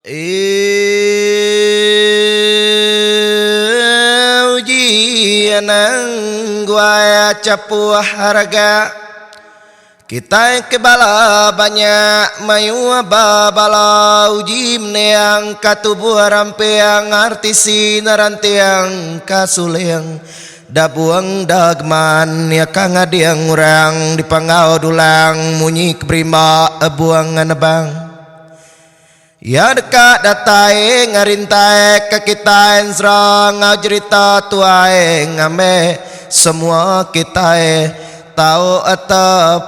Uji anang guai chapuh rega kitai ke bala banyak mayuh ba bala uji mending ka tubuh ramping artisi neranting ka suling dabung dagman iya ka ngading orang di panggau dulang munyi ke berimba buang nebang. Iya deka datai ngerintai ke kitai ensera enggau jerita tuai ngambi semua kitai tau teperindang.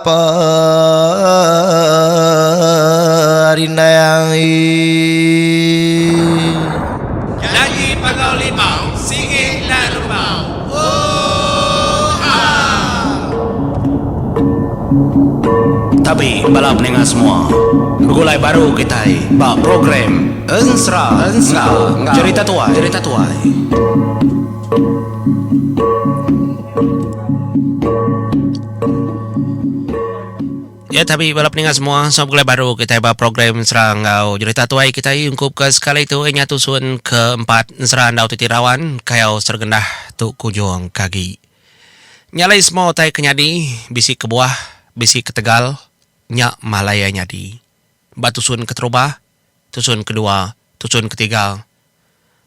Janji Panggau Libau sigi enda lubau. Oohaa. Tabi bala peninga semua. Begulai baru kitai ba program Ensera enggau Jerita Tuai. Jerita Tuai. Ya tabi bala peninga semua. So begulai baru kitai ba program Ensera enggau Jerita Tuai kitai ungkup ke sekali tu inya tusun keempat Ensera Endau Titi Rawan Kayau Sergendah tu Kujung Kagi. Nya alai semua utai ke nyadi bisi kebuah, bisi ketegal, nya malai iya nyadi. Ba tusun keterubah, tusun kedua, tusun ketiga,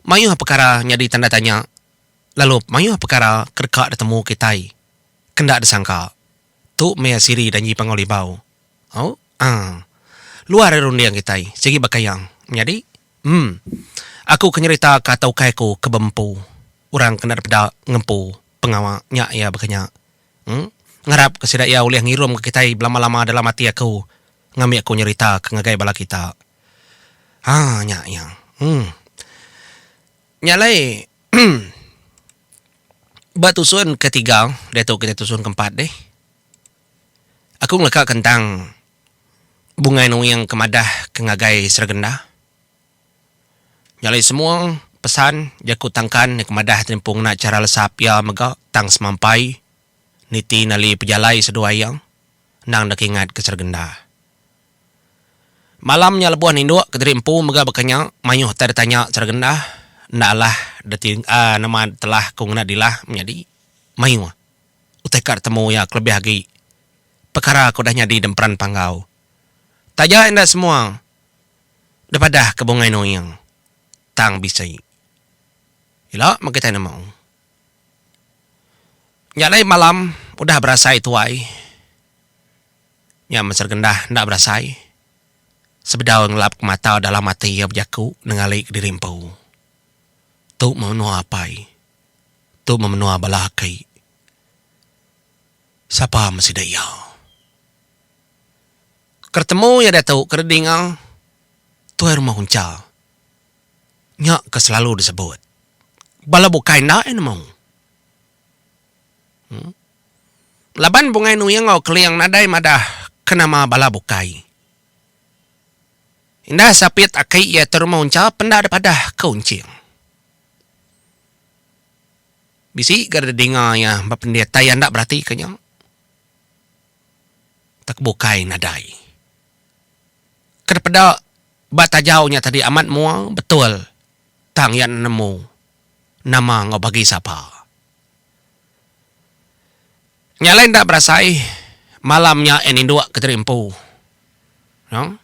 mayuh pekara nyadi tanda tanya lalu mayuh pekara ke deka ditemu kitai ke enda disangka. Tu meh siri Danji Panggau Libau. Au aaa. Luar ari runding kitai sigi baka iya menyadi. Em. Aku ke nyerita ka atau ukai aku ke bempu. Orang ke enda dipeda ngempu pengawa nya iya baka nya. Em. Ngarap ke sida iya ulih ngirum ke kitai belama-lama dalam ati aku ngambi aku nyerita ke ngagai bala kita. Haa nya iya. Em. Nya alai ba tusun ketiga diatu kitai tusun keempat deh. Aku ngeleka kentang Bungai Nuing ke madah ke ngagai Sergenda. Nya alai semua pesan jaku tangkan ke madah ti nempu ngena chara lesap iya mega tang semampai niti nali pejalai seduai iya endang deka ingat ke Sergenda. Malam nya lebuh ninduk kediri empu mega baka nya mayuh utai ditanya Sergenda enda alah deti aaa nama telah ku ngena dilah menyadi mayuh utai ka ditemu iya kelebih agi pekara ke udah nyadi demperan panggau. Taja enda semua dipadah ke Bungai Nuing tang bisi. Ila meh kitai nemu. Nya alai malam udah berasai tuai. Nya meh Sergendah enda berasai sebedau ngelap ke mata dalam ati iya bejaku nengali kediri empu. Tu meh menua apai. Tu meh menua bala aki. Sapa meh sida iya. Ke temu iya diatu ke didinga Tuai Rumah Uncha. Nya ke selalu disebut. Bala bukai enda iya nemu. Uhh. Laban Bungai Nuing enggau Keling nadai madah ke nama bala bukai. Indah sapit aki iya Tuai Rumah Uncha penda dipadah ke Unching. Bisi ga didinga iya ba pendit tai iya enda beratika nya. Tak bukai nadai. Ke dipeda ba tajau nya tadi amat mua betul tang iya enda nemu nama enggau bagi sapa. Nya alai enda berasai malam nya iya ninduk kediri empu. No.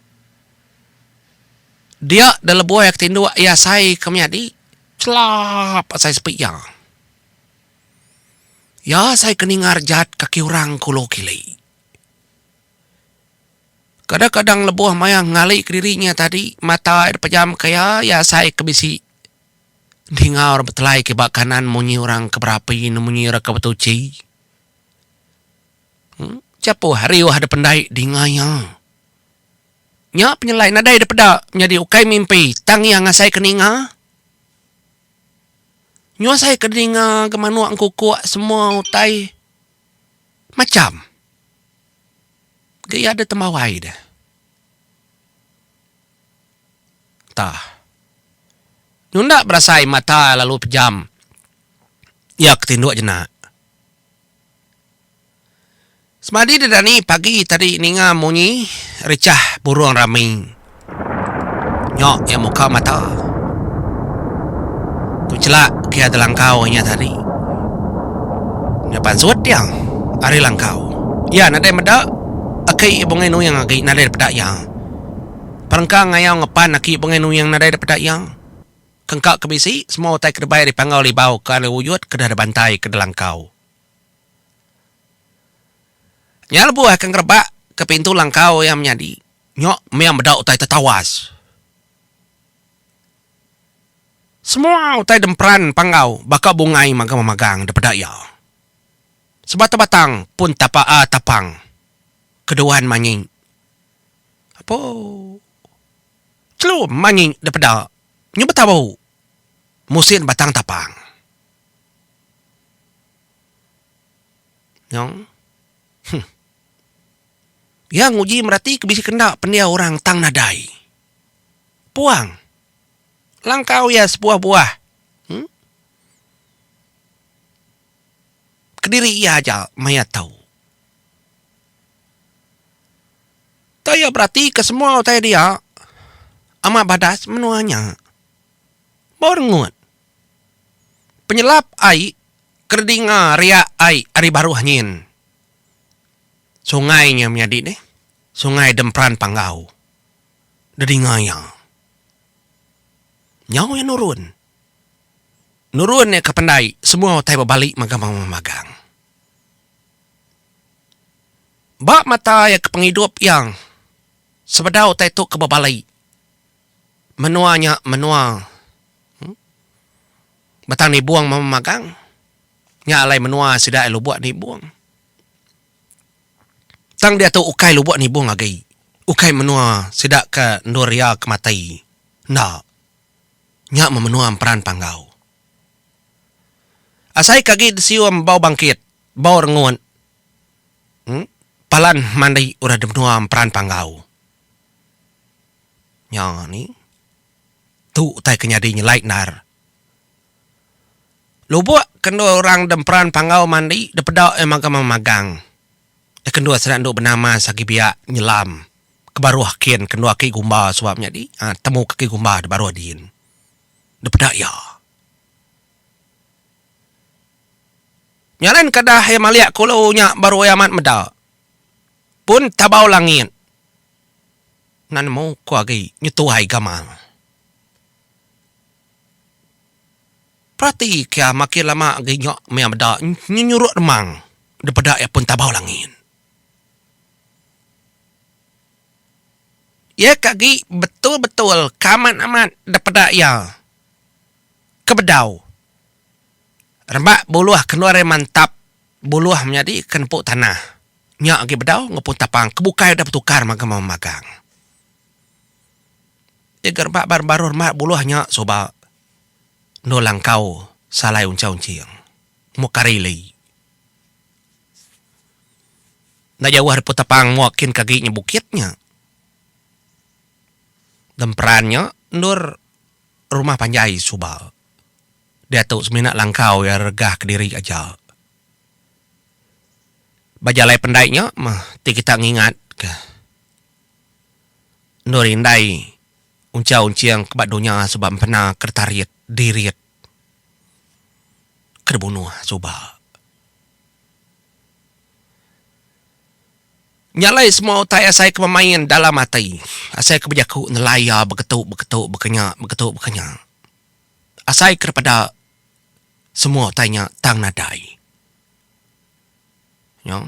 Dia da lebuh iya ke tinduk iya asai ke menyadi chelap asai sepi iya. Iya asai ke ninga rejat kaki orang ke ulu kili. Kadang-kadang lebuh maya ngali kediri nya tadi mata iya dipejam ke iya, iya asai ke bisi ninga orang betelai ke ba kanan munyi orang ke berapi munyi orang ke betuchi. Chapuh riuh da pendai dinga iya. Nya penyelai nadai da peda nyadi ukai mimpi tang iya ngasaika ninga. Nyu asai ke dinga ga manuk engkukuk semua utai macham. Ga iya da tembawai deh. Tah. Nyunda berasai mata lalu pejam iya ke tinduk jenak. Semadi didani pagi tadi ninga munyi richah burung rami. Nya iya muka mata. Tu chelak ke iya telangkau inya tadi. Nya pansut iya ari langkau. Iya nadai meda aki Bungai Nuing agi nadai dipeda iya. Perengka ngayau ngepan aki Bungai Nuing nadai dipeda iya. Kengka ke bisi semua utai ke dibai ari Panggau Libau ke alai Uyut ke deh dibantai ke delangkau. Nya lebuh ke ngerebak ke pintu langkau iya menyadi nya mih meda utai tetawas. Semua utai demperan panggau baka bungai magang memagang dipeda iya. Sebatang-batang pun tapaa tapang keduan manyi. Apo chelum manyi dipeda nyu betabu musin batang tapang. Nyong. Huh. Iya nguji merati ke bisi kenda pendiau orang tang nadai. Puang. Langkau iya sebuah buah. Hmm. Kediri iya aja maya tu. Tau iya berati ke semua utai dia amat badas menua nya. Bau rengut. Penyelap ai Keredinga riak ai ari baruh nyin. Sungai nya menyadi deh. Sungai Demperan Panggau. Dedinga iya. Nyau iya nurun. Nurun iya ke pendai semua utai bebali magang-magang. Ba mata iya ke pengidup iya sebedau utai tu ke bebali menua nya menua. Batang Nibong memagang. Nya alai menua sida ai Lubok Nibong. Tang diatu ukai Lubok Nibong agi. Ukai menua sida ke endur iya ke mati. Enda. Nya meh menua Emperan Panggau. Asai ke agi disium bau bangkit, bau rengut. Em palan mandi udah di menua Emperan Panggau. Nya ni. Tu utai ke nyadi nyelai endar. Lubok ke endur orang demperan panggau mandi dipeda iya magang-magang. Iya ke endur sida endu benamas agi biak nyelam ke baruh kin ke endur aki gumba suba menyadi aaa temu ke aki gumba da baruh din. Dipeda iya. Nya alai nekadah iya malik ke ulu nya baru iya amat meda. Pun tabau langit. Enda nemu ku agi nyetuai gamal. Perati kia makin lama agi nya mia meda nyenyuruk remang dipeda iya pun tabau langit. Iya ke agi betul-betul ke amat-amat dipeda iya ke bedau. Rembak buluh ke endur iya mantap buluh menyadi ke nempu tanah. Nya agi bedau ngepun tapang ke bukai udah betukar magang memagang. Ti ga rebak ba baruh remak buluh nya suba endur langkau salai uncha unching muk ari ili. Enda jauh ari pun tapang mua kin ke agi nya bukit nya. Demperan nya endur rumah panjai suba. Diatu semina langkau iya regah kediri aja. Ba jalai pendai nya meh ti kita ngingat ke endur indai uncha unching ke ba dunya suba empena ke ditarit dirit ke dibunuh suba. Nya alai semua utai asai ke bemain dalam ati asai ke bejaku nelai iya beketu beketu baka nya beketu baka nya. Asai ke daripada semua utai nya tang nadai. Nya.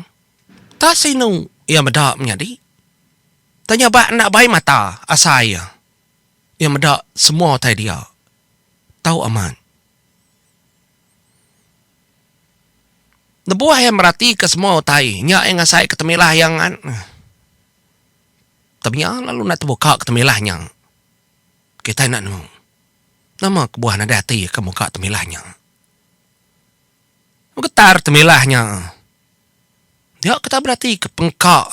Tak sinu iya meda menyadi. Tang nya ba enda bai mata asai iya. Iya meda semua utai dia. Tau amat. Lebuh iya meratika semua utai, nya iya ngasaika temilah iya ngan. Temiya lalu enda tebuka ke temilah nya. Kitai enda nemu. Nama kebuah nadai ati ke muka temilah nya. Begetar temilah nya. Dia kita berati ke pengka.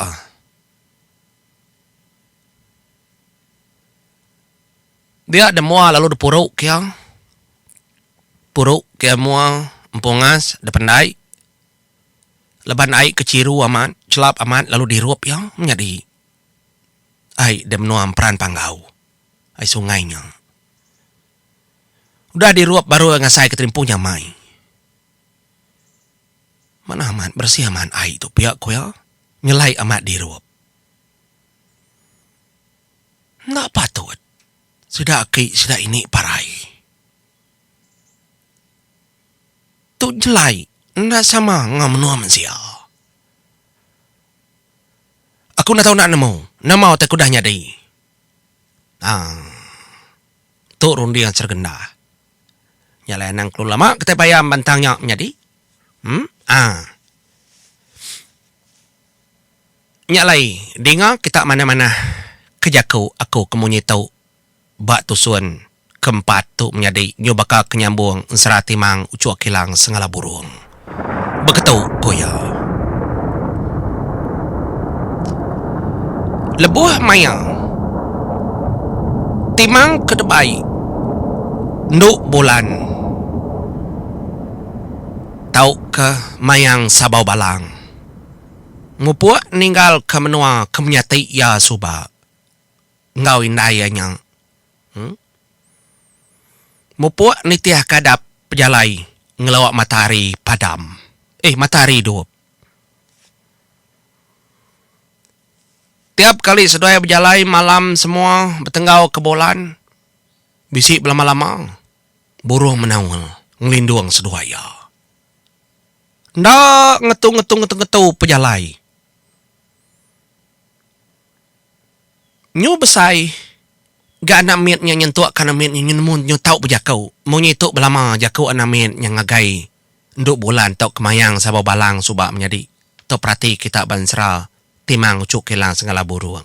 Dia de mua lalu dipuruk ke iya. Puruk ke iya mua empungas dependai. Laban ai ke chiru amat, chelap amat lalu dirup iya menyadi ai de menua Emperan Panggau. Ai sungai nya. Udah dirup baru iya ngasai ke terimpu nyamai. Manah amat beresih amat ai tu pia ku iya nyelai amat dirup. Enda patut sida aki sida ini parai. Tu jelai enda sama enggau menua mensia. Aku enda tau enda nemu nama utai ke udah nyadi. Aaa. Tu runding Sergenda. Nya alai anang kelalu lama kitai bayam bantang nya menyadi. Em. Aaa. Nya alai dinga kita manah-manah ke jaku aku ke munyi tu ba tusun ke empat tu menyadi nyu baka ke nyambung ensera timang Uchuk Kilang Sengala Burung. Beketu ku iya. Lebuh maya timang ke debai endu bulan tauka mayang sabau balang mupuk ninggalka menua ke menyati iya suba. Enggau indai iya nya. Mupuk nitihka adap pejalai ngelawa matahari padam. Eh, matahari idup. Tiap kali seduai bejalai malam semua betenggau ke bulan, bisi belama-lama burung menaul ngelindung seduai iya. Enda ngetu-ngetu ngetu-ngetu pejalai. Nyu besai ga anak mit nya nyentuk ka anak mit nya nyu nemu nyu tau bejaku. Munyi tu belama jaku anak mit nya ngagai endu bulan tauka mayang sabau balang suba menyadi tu perati kita ba ensera timang uchu kilang segala burung.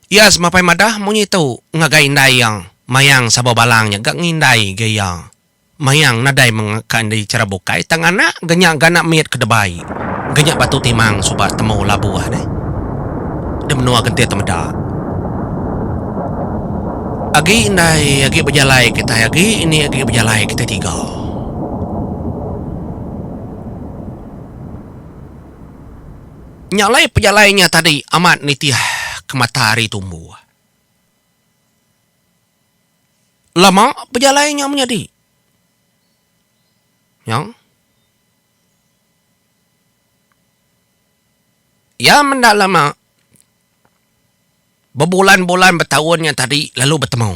Iya semapai madah munyi tu ngagai indai iya mayang sabau balang nya ga ngindai ga iya. Mayang nadai mengaka indi chara bukai tang anak ga nya ga anak mit ke debai ga nya batu timang suba temu labuh deh. Deh menua gentir temeda. Agi indai agi bejalai kitai agi ini agi bejalai kitai tiga. Nya alai pejalai nya tadi amat nitih ke mata hari tumbuh. Lama pejalai nya menyadi. Nya. Iya menda lama bebulan-bulan betaun nya tadi lalu betemu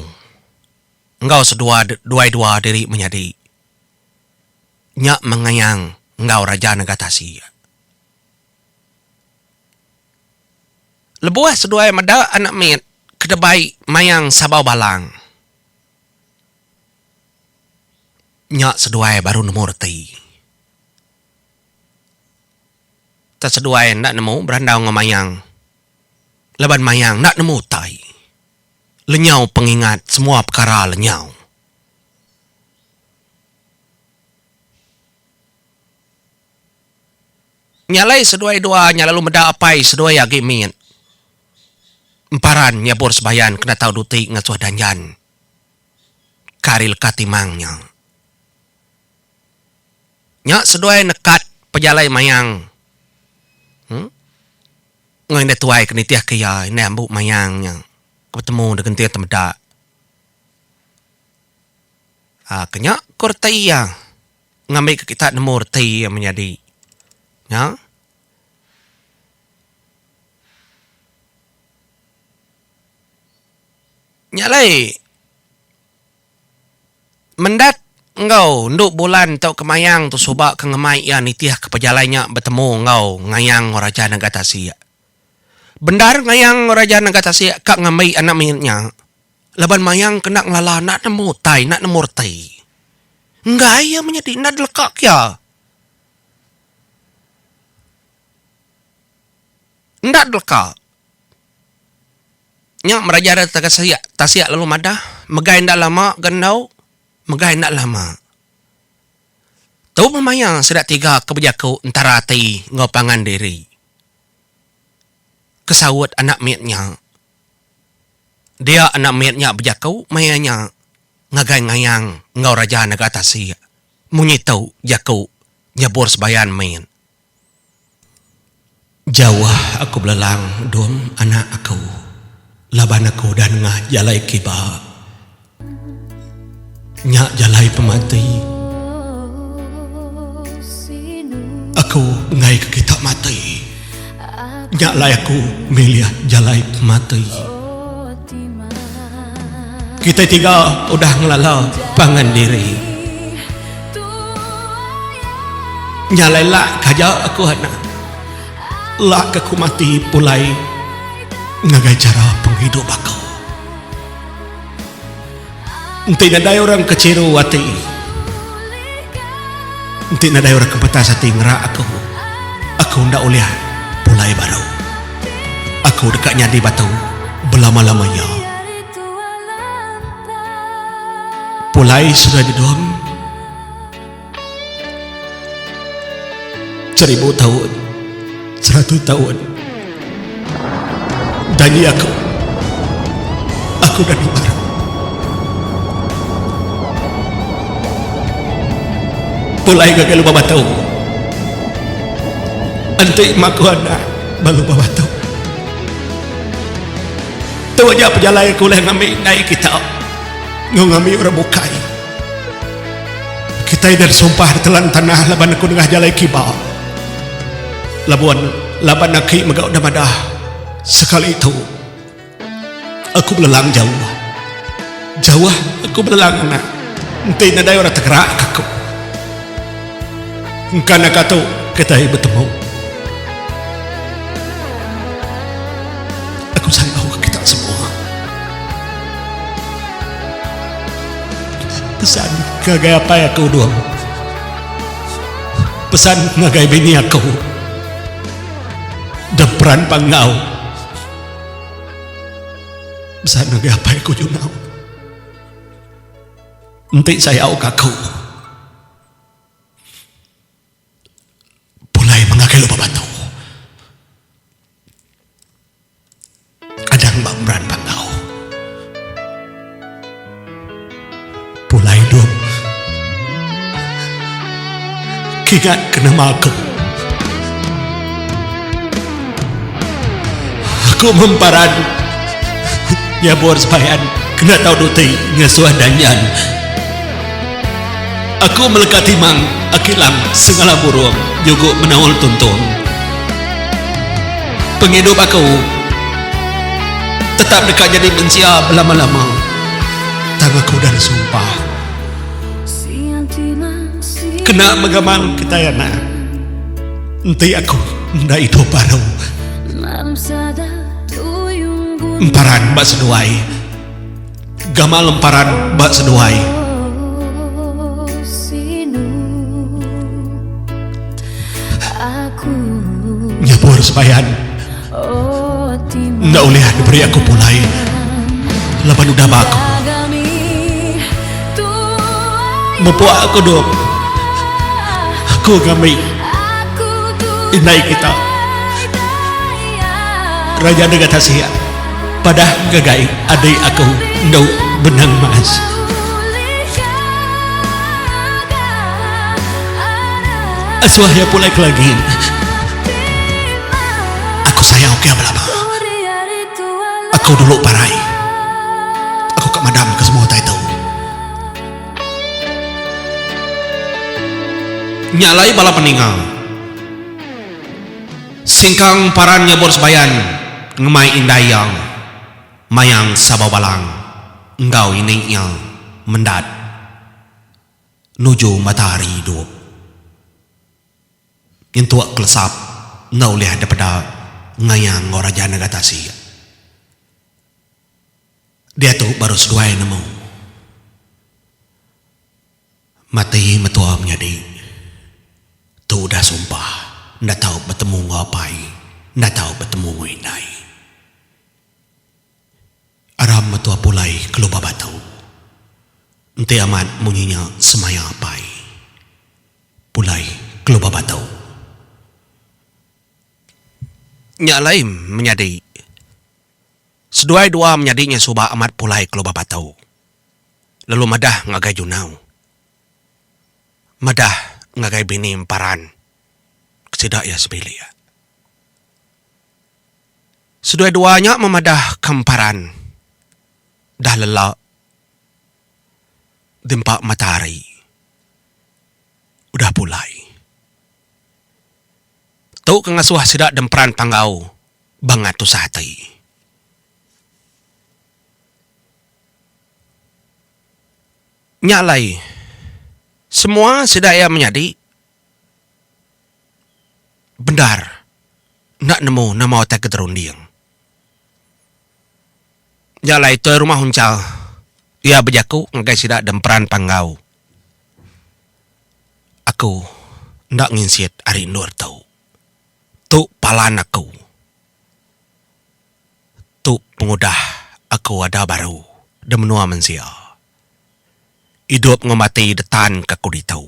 enggau sedua duai dua diri menyadi. Nya mengayang enggau Raja Nega Tasik. Lebuh seduai meda anak mit ke debai mayang sabau balang, nya seduai baru nemu reti. Tang seduai enda nemu berandau enggau mayang laban mayang enda nemu utai. Lenyau pengingat semua pekara lenyau. Nya alai seduai dua nya lalu meda apai seduai agi mit. Emparan nyabur sebayan kena tau duti ngasuh danjan ke ari leka timang nya. Nya seduai nekat pejalai mayang uhh enggau indai tuai ke nitih ke iya indai ambu mayang nya ke betemu da genting temeda. Aaa ke nya ku reti iya. Ngambika kita nemu reti iya menyadi nya. Nya alai mendat enggau endu bulan tauka mayang tu suba ke ngemai iya nitihka pejalai nya betemu enggau ngayang enggau Raja Naga Tasik. Bendar ngayang enggau Raja Naga Tasik ka ngambi anak mit nya laban mayang ke enda ngelala enda nemu utai enda nemu reti. Enggai iya menyadi enda dileka kia. Enda dileka. Nya meraja da tasik tasik lalu madah megai enda lama ga endu megai enda lama. Tu meh maya sida tiga ke bejaku entara ati enggau pangan diri. Ke saut anak mit nya. Dia anak mit nya bejaku maya nya. Ngagai ngayang enggau raja nega tasik. Munyi tu jaku nyebur sebayan min. Jauh aku belelang dum anak aku. Laban aku udah nengah jalai kiba. Nya jalai pemati. Aku enggai ke kita mati. Nya alai aku milih jalai pemati. Kitai tiga udah ngelala pangan diri. Nya alai lak ke aja aku anak. Lak ke aku mati pulai ngagai chara pengidup aku. Enti nadai orang ke chiru ati, enti nadai orang ke petas ati ngerak aku, aku enda ulih pulai baru. Aku deka nyadi batu belama-lama iya. Pulai sudah jedung seribu taun, seratus taun. Janji aku, aku dani baru. Pulai ngagai lubang batu. Enti mak aku anak ba lubang batu. Tu aja pejalai aku ulih ngambi indai kita enggau ngambi orang bukai. Kitai udah disumpah ditelan tanah laban aku nengah jalai kiba. Labuan laban aki mega udah madah sekali tu aku belelang jauh. Jauh aku belelang anak enti nadai orang tegerak ka aku. Engka naka tu kitai betemu. Aku sayau ke kita semua. Pesan ngagai apai aku dong. Pesan ngagai bini aku. Deperan pangau. Pesan ngagai apai aku junau. Enti sayau ke aku. Pulai mengagai lubang batu. Adang ba meran panggau. Pulai dum. Kingat ke nama aku. Aku memparan nyabur sebayan kena tau duti ngesuah danyan. Aku meleka timang aki lang sengala burung nyugu menaul tuntung. Pengidup aku tetap deka nyadi mensia belama-lama tang aku udah disumpah. Kena megamal kitai anak enti aku enda idup baru. Emparan ba seduai. Gamal emparan ba seduai. Nyabur sebayan enda ulih diberi aku pulai laban udah ba aku. Mepuk aku dok. Aku ngambi indai kita. Raja Negara Tasik. Padah ngagai adik aku endu benang mas. Asuh iya pulai ke lagi. Aku sayau ke belama. Aku dulu parai. Aku ka madam ke semua utai tu. Nya alai bala peninga. Singkang paran nyebur sebayan ngemai indai iya mayang sabau balang enggau ini iya mendat nuju matahari idup nyentuk kelesap enda ulih dipeda ngayang enggau raja nega tasik. Diatu baru seduai nemu. Mati metua menyadi tu udah sumpah enda tau betemu enggau apai, enda tau betemu enggau indai. Aram metua pulai ke Lubah Batu. Enti amat munyi nya semaya apai pulai ke Lubah Batu. Nya alai menyadi seduai dua menyadi nya suba amat pulai ke Lubah Batu. Lalu madah ngagai Junau. Madah ngagai bini Emparan ke sida iya sebilik. Seduai dua nya memadah ke emparan dah lelak dempa matahari udah pulai. Tu ke ngasuh sida demperan Panggau bangat tusah ati. Nya alai semua sida iya menyadi bendar enda nemu nama utai ke terunding. Nya alai tuai rumah Unchal iya bejaku ngagai sida Demperan Panggau, Aku enda nginsit ari endur tu. Tu palan aku. Tu pengudah aku ada baru de menua mensia. Idup enggau mati detan ke aku ditu.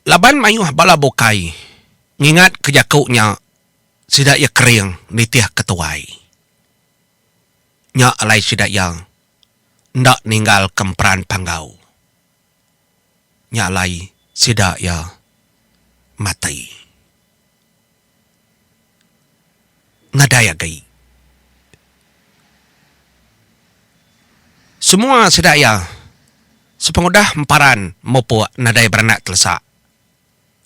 Laban mayuh bala bukai ngingat ke jaku nya sida iya kering nitih ke tuai. Nya alai sida iya enda ninggal ke emperan Panggau. Nya alai sida iya mati. Nadai agi. Semua sida iya sepengudah emparan mupuk nadai beranak telesak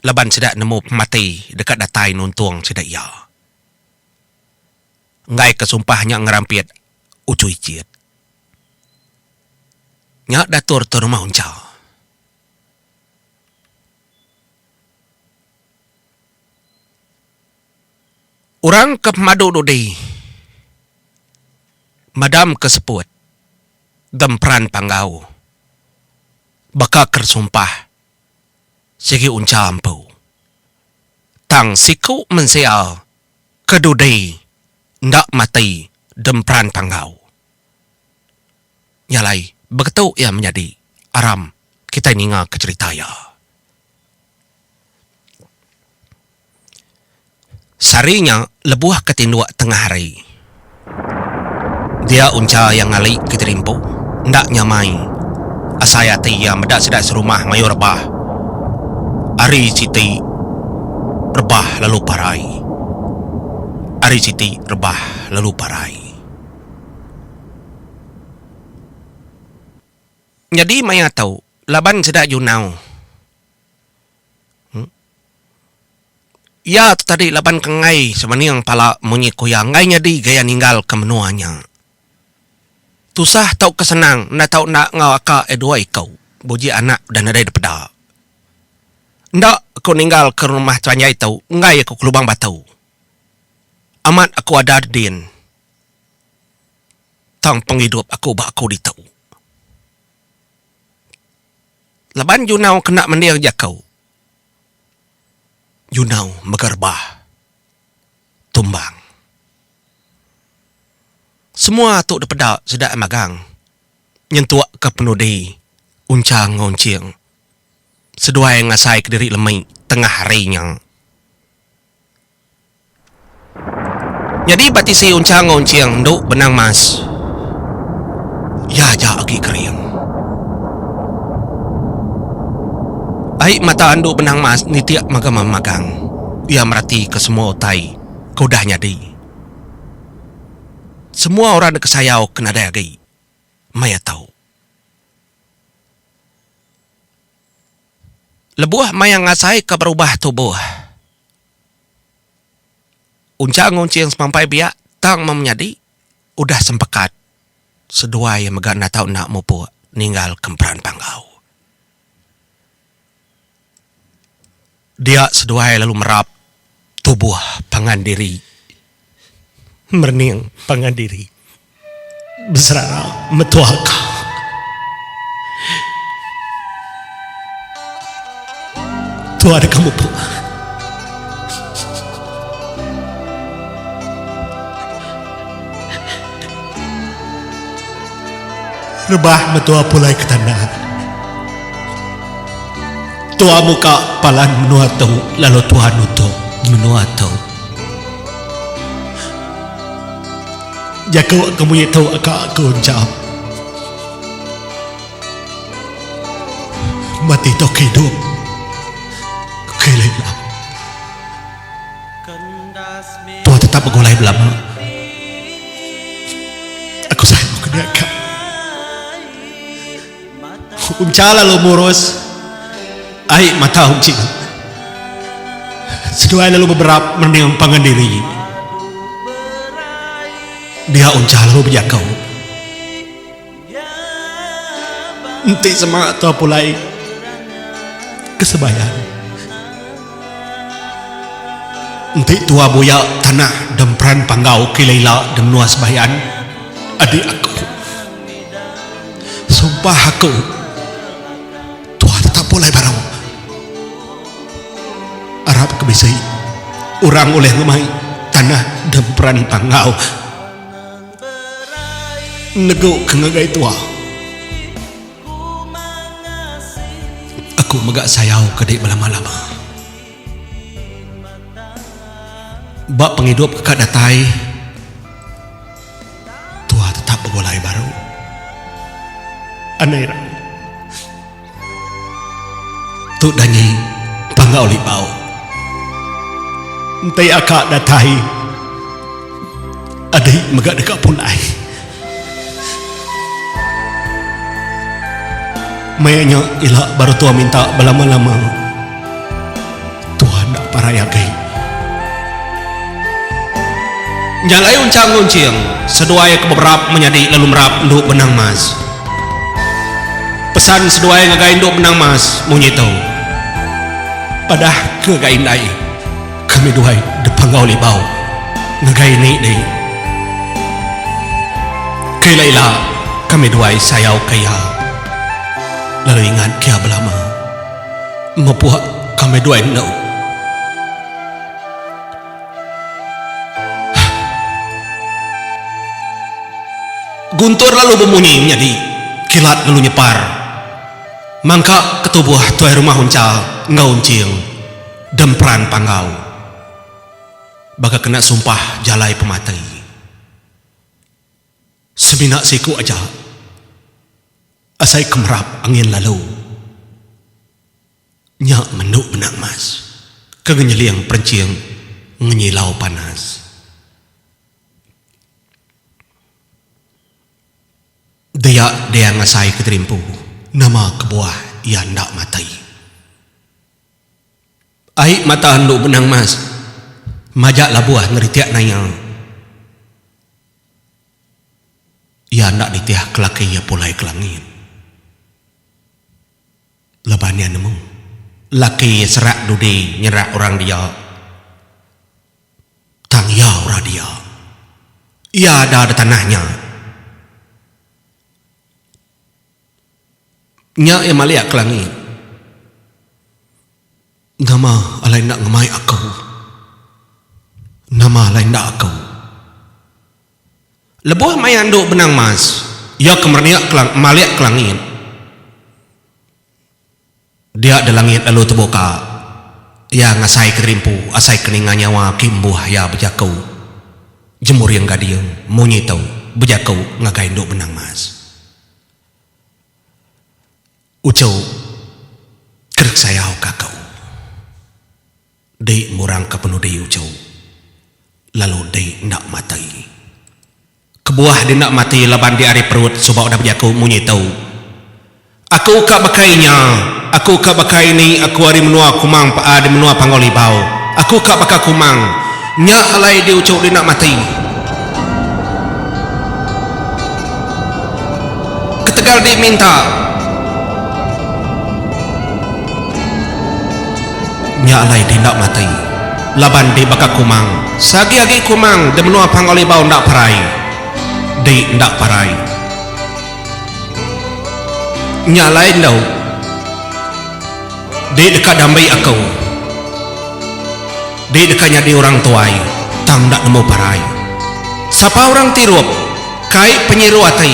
laban sida nemu pemati deka datai nuntung sida iya. Enggai ke sumpah nya ngerampit uchu ichit. Nya datur tu rumah uncha. Orang ke pemadu dudi madam ke seput demperan Panggau baka ke sumpah sigi uncha empu. Tang siku mensia ke dudi enda mati demperan Panggau. Nya alai begetu iya menyadi aram kitai ninga ke cherita iya. Sehari nya lebuh ke tinduk tengah hari. Dia uncha iya ngali ke jerimpu enda nyamai asai ati iya meda sida serumah mayuh rebah. Hari siti rebah lalu parai. Hari siti rebah lalu parai. Nyadi maya tu laban sida junau. Iya tu tadi laban ke enggai semening pala munyi ku iya enggai nyadi gaya ninggal ke menua nya. Tusah tauka senang enda tau enda enggau aka iya dua iku buji anak udah nadai dipeda. Enda aku ninggal ke rumah panjai tu enggai aku ke lubang batu. Amat aku ada din tang pengidup aku ba aku ditu. Laban Junau kena mending jaku. Junau mega rebah tumbang. Semua tu dipeda sida magang nyentuk ke penudi Uncha enggau Unching seduai ngasai kediri lemi tengah hari nya. Nyadi ba tisi Unchang enggau Unching endu benang mas. Iya aja agi kering. Ai mata endu benang mas nitik magang-magang. Iya meratika semua utai ke udah nyadi. Semua orang dikesayau ke nadai agi maya tu. Lebuh maya ngasaika berubah tubuh. Uncha enggau Unching semampai biak tang meh menyadi udah sempekat seduai iya mega enda tau enda mupuk ninggal ke Emperan Panggau. Dia seduai lalu merap tubuh pangan diri merening pangan diri. Beserara metua ka. Tua deka mupuk. Rebah metua pulai ke tanah. Tua muka palan menua tu lalu tua nutup menua tu. Jaku ke munyi tu aka aku enchap. Mati tauka idup ke ila ila. Tetap begulai belama. Aku sayau ke dia ka. Uncha lalu murus ai mata Unching. Seduai lalu beberap mening pangan diri. Dia Uncha lalu bejaku. Enti sema tua pulai ke sebayan. Enti tua buya tanah demperan panggau ke ila-ila de menua sebayan adik aku. Sumpah aku tua tetap pulai baru. Arap ke bisi orang ulih ngemai tanah demperan panggau. Negu ke ngagai tua. Aku mega sayau ke dik belama-lama. Ba pengidup ke ka datai, tua tetap begulai baru. Anai ra. Tu danyi Panggau Libau. Enti aka datai, adi mega deka pulai. Maya nya ila baru tua minta belama-lama. Tua enda parai agi. Nya alai Unchang enggau Unching seduai ke beberap menyadi lalu merap endu Benang Mas. Pesan seduai ngagai indu benang mas munyi tu. Padah ke ga indai kami duai depanggau libau ngagai ini dei. Ke ila ila kami duai sayau ke iya lalu ingat ke iya belama. Mepuk kami duai endu. Guntur lalu bemunyi menyadi kilat lalu nyepar mangka ke tubuh tuai rumah Uncha enggau Unching Demperan Panggau baka kena sumpah jalai pemati. Semina siku aja asai ke merap angin lalu. Nya menu benang mas ke ngenyeling perenching ngenyilau panas. Dia dia ngasai ke diri empu nama kebuah iya enda mati. Ai mata endu benang mas majak labuh ngeritik naya. Iya enda nitih ke laki iya pulai ke langit. Laban iya nemu, laki iya serak dudi nyerak orang dia. Tang iya orang dia. Iya ada da tanah nya. Nya iya malik ke langit. Nama alai enda ngemai aku. Nama alai enda aku. Lebuh maya endu benang mas, iya ke merenik ke malik ke langit. Dia da langit lalu tebuka. Iya ngasai ke diri empu asai ke ninga nyawa ke embuh iya bejaku. Jemuring Gading munyi tu bejaku ngagai endu benang mas. Uchu ke sayau ka aku. Di ngurangka penudi uchu lalu di enda mati. Kebuah di enda mati laban di ari perut suba udah bejaku munyi tu, Aku ka baka inya, aku ka baka ini aku ari menua Kumang paa di menua Panggau Libau. Aku ka baka Kumang. Nya alai di uchu di enda mati. Ketegal di minta. Nya alai di enda mati laban di baka Kumang. Seagi-agi Kumang di menua Panggau Libau enda parai, di enda parai. Nya alai endu di deka dambi aku. Di deka nyadi orang tuai tang enda nemu parai. Sapa orang ti irup kai penyiru ati.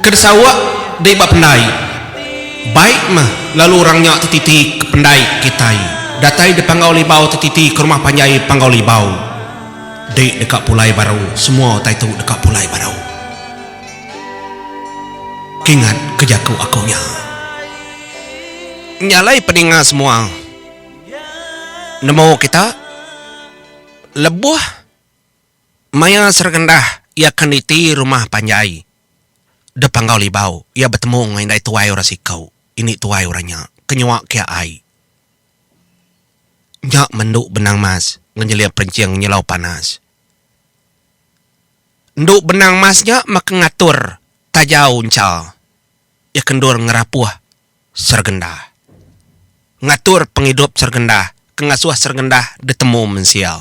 Ke disauk di ba pendai. Baik meh lalu orang nya tetiti ke pendai kitai datai di Panggau Libau tetiti ke rumah panjai Panggau Libau. Dik deka pulai baru semua utai tu deka pulai baru. Kingat ke jaku aku nya. Nya alai peninga semua nemu kita lebuh. Maya Seregendah iya ke niti rumah panjai de Panggau Libau iya betemu enggau indai tuai orang siku, ini tuai orang nya ke nyua ke ai. Nya mendu benang mas ngenyeling perenching nyelau panas. Endu benang mas nya meh ke ngatur tajau encha iya ke endur ngerapuh Seregendah. Ngatur pengidup Seregendah ke ngasuh Seregendah ditemu mensia.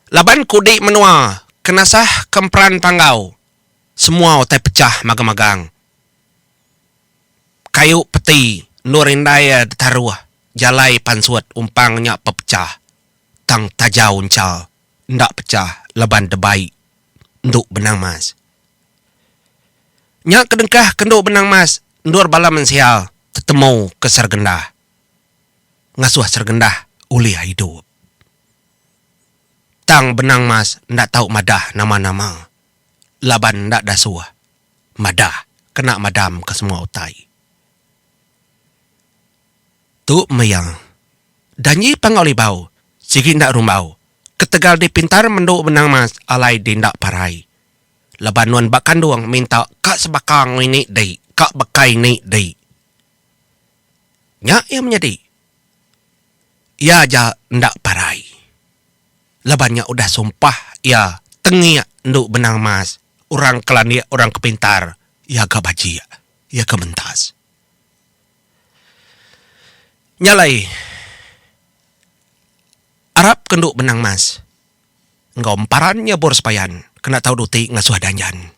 Laban kudi menua ke nasah ke emperan panggau, semua utai pechah magang-magang. Kayu peti endur indai iya ditaruh jalai pansut umpang nya pepechah tang tajau encha enda pechah laban debai endu benang mas. Nya kedengkah ke endu benang mas endur bala mensia tetemu ke Sergendah. Ngasuh Sergendah ulih idup. Tang Benang Mas enda tau madah nama-nama laban enda dasuh madah kena madamka semua utai. Tu meh iya. Danji Panggau Libau sigi enda rumbau ketegal dipintar mendu Benang Mas alai di enda parai. Laban nuan ba kandung minta ka sebaka enggau ini di ka baka ini di. Nya iya menyadi. Iya aja enda parai. Laban nya udah sumpah iya tengik endu benang mas orang ke landik orang ke pintar iya ga bajik iya ga mentas. Nya alai arap ke endu benang mas enggau emparan nyebur sepayan kena tau duti ngasuh danjan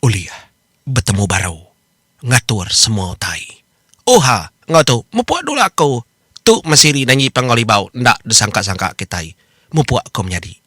ulih betemu baru. Ngatur semua utai. Oha, enggau tu, mupuk dulu aku. Tu mesiri nanyi Panggau Libau enda disangka-sangka kitai. Mupuk aku menyadi.